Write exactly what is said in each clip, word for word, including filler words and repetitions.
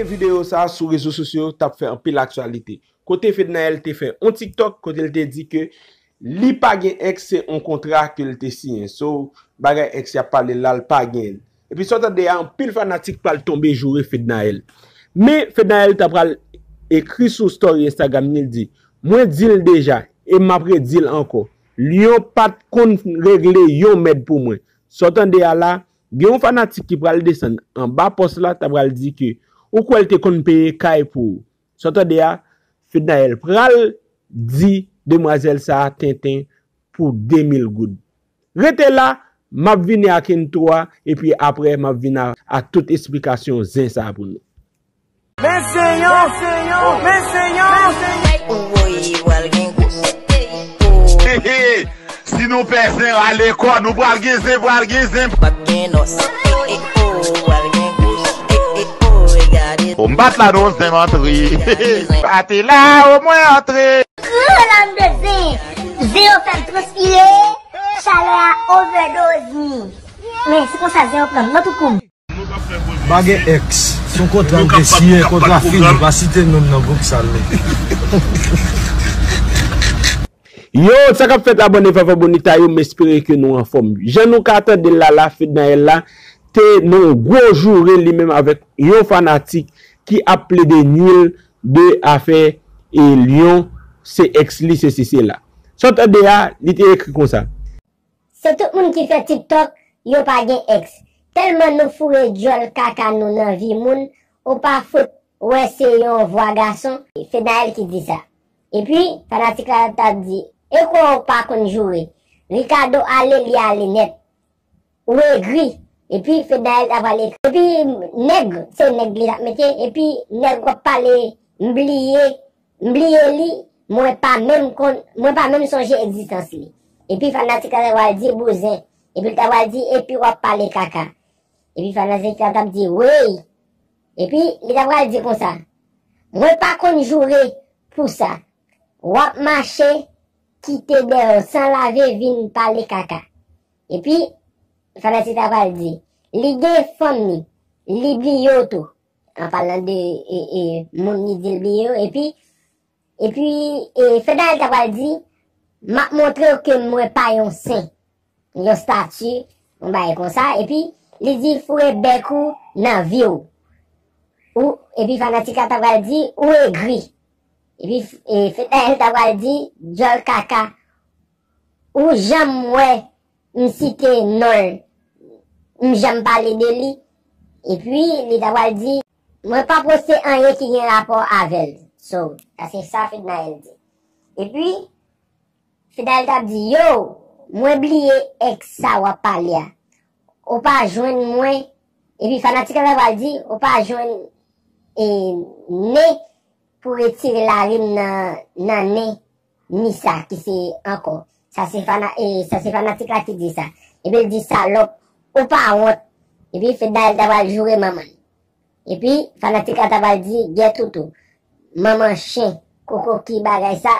Videyo sa a sou rezo sosyo t ap fè anpil aktyalite. Kote Fednaelle te fè yon TikTok kote l te di ke li pa gen ex, se yon kontra ke l te siyen. So, bagay ex y ap pale la, l pa gen l. Epi sa w tande a, anpil fanatik pral tonbe joure Fednaelle. Men Fednaelle ta pral ekri sou story Instagram li, l di, mwen di l deja, e m ap redi l ankò. Lion pa t konn regle yon mèd pou mwen. Sa w tande a la, gen yon fanatik ki pral desann anba pòs la, ta pral di ke ou kwè l te konn peye kay pou ou. Sa w tande a, Fednaelle pral di demwazèl sa a tenten pou de mil goud. Rete la, m ap vini ak intro a, epi apre m ap vin a, a tout esplikasyon zen sa a pou nou. Men seyon, men seyon, men seyon. Ou voye pral gen gwo. Si nou pè zen, rale kò, nou pral gen zen, pral gen zen. Pap gen nòs. Eh, eh, oh, pral gen gwo. Eh, eh, oh, regade. O, m bat la non, zen m antre. Pati la, o mwen antre. Gran lam de zen. Zen yo fè m transpire. Chalè a overdose mi. Men, se konsa zen yo pran m nan tout kou m. Pa gen ex. Se yon kontra m te siyen, kontra fini. Pa site non m nan gwoup sal non. Yo, sa k ap fèt la, bann Eva Bonita yo, m espere ke nou anfòm. Jan nou ka tande l la, la Fednaelle la, te nan yon gwo joure li menm avèk yon fanatik ki ap plede nui l de afè e Lion, se ex li, se si, se la. Sa w tande a, li te ekri konsa. Se tout moun ki fè TikTok, yo pa gen ex. Tèlman nou foure dyòl kaka nou nan vi moun, ou pa fout wè se yon vwa gason. Fednaelle ki di sa. Epi, fanatik la t ap di, e kwè w pa konn joure. Ricardo ale, li ale nèt. Ou egri. Epi, Fednaelle ta pral ekri. Epi, nèg, se nèg li t ap mete. Epi, nèg w ap pale, m bliye, m bliye li, mwen pa menm konn, mwen pa menm sonje egzistans li. Epi, fanatik la ta pral di bouzen. Epi, l ta pral di, epi w ap pale kaka. Epi, fanatik la t ap di, wey. Epi, li ta pral di konsa, mwen pa konn joure pou sa. W ap mache, kite dèyè w san lave, vin pale kaka. Epi, fanatik la pral di, li gen fanm li, li bliye w tou. An palan de e, e, moun li di l bliye yo. Epi, epi e, Fednaelle ta pral di, m ap montre w ke mwen pa yon sen, yon estati, yon bagay konsa. Epi, li di, foure bèk ou nan vi w. Ou, epi fanatik la ta pral di, ou egri. Epi, e, Fednaelle ta pral di, dyòl kaka. Ou janm wè m site non l, m janm pale de li. Epi, li ta pral di, mwen pa poste anyen ki gen rapò avè l. So, sa se sa Fednaelle di. Epi, Fednaelle t ap di, yo, mwen bliye ex sa w ap pale a. Ou pa jwenn mwen. Epi, fanatik la ta pral di, ou pa jwenn e, nen pou retire larim nan, nan nen ni sa ki se ankò. Sa se fana, e, sa se fanatik la ki di sa. Epi l di, salòp, ou pa wont. Epi Fednaelle ta pral joure manman l. Epi fanatik la ta pral di, gè toutou, manman chen, koko ki bagay sa,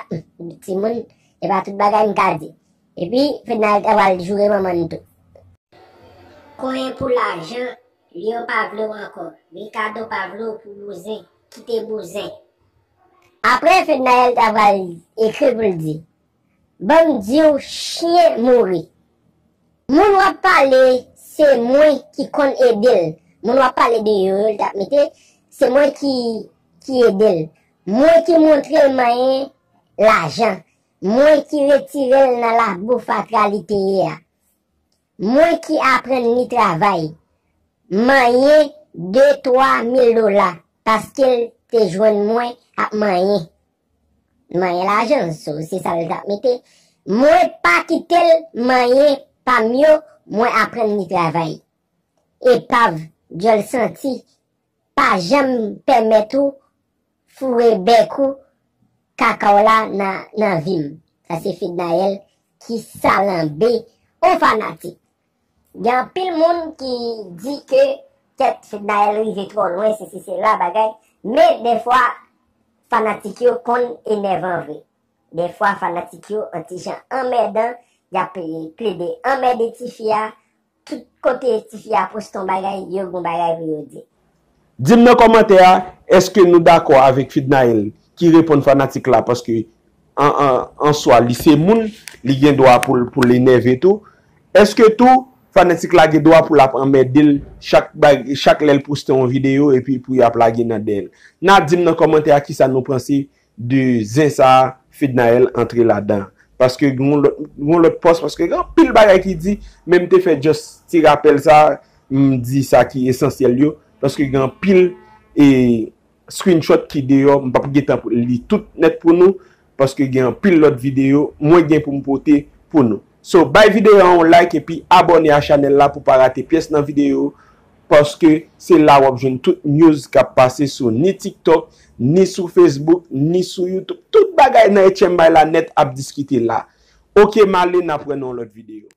timoun, e pa tout bagay m ka di. Epi Fednaelle ta pral joure manman l tou. Konyen pou lajan, Lion pa vle w ankò. Ricardo pa vle w pou bouzen. Kite bouzen. Apre, Fednaelle ta pral ekri pou l di, ban m di w, chen mouri. Moun w ap pale, se mwen ki konn ede l. Moun w ap pale de yo, yo, l t ap mete, se mwen ki, ki ede l. Mwen ki montre l manyen lajan. Mwen ki retire l nan labou fatra li te ye a. Mwen ki aprann li travay, manyen de twa mil dola, paske l te jwenn mwen ap manyen. Manyen lajan, so, se sa l t ap mete. Mwen pa kite l manyen pa m yo, mwen aprann li travay. Epav, dyòl santi, pa janm pèmèt ou foure bèk ou, kaka w la nan, nan vi m. Sa se Fednaelle ki salanbe on fanatik. Gen anpil moun ki di ke tèt Fednaelle rive twò lwen, sesi sela bagay, men dèfwa fanatik yo konn enèvan vre. Dèfwa fanatik yo an ti jan anmèdan, y ap plede anmède tifi a, tout kote tifi a poste yon bagay, yo gon bagay pou yo di. Di m nan kòmantè a, èske nou dakò avèk Fednaelle ki reponn fanatik la, paske an, an, an swa, li se moun, li gen dwa pou l, pou l enève tou. Èske tou, fanatik la gen dwa pou l ap anmède l chak, chak lè l poste yon videyo epi pou y ap lage nan dèyè l? N a di m nan kòmantè a kisa nou panse de zen sa a, Fednaelle antre ladan. Paske gen yon lòt, gen yon lòt pòs, paske gen anpil bagay ki di, men m te fè just ti rapèl sa, m di sa ki esansyèl yo, paske gen anpil e screenshot ki deyò, m p ap gentan li tout nèt pou nou, paske gen anpil lòt videyo mwen gen pou m pote pou nou. So, bay videyo a yon like epi abòne a chanèl la pou pa rate pyès nan videyo, paske se la w ap jwenn tout news k ap pase sou ni TikTok, ni sou Facebook, ni sou YouTube. Tout bagay nan H M I la nèt ap diskite la. Oke, m ale, n ap wè nan yon lòt videyo.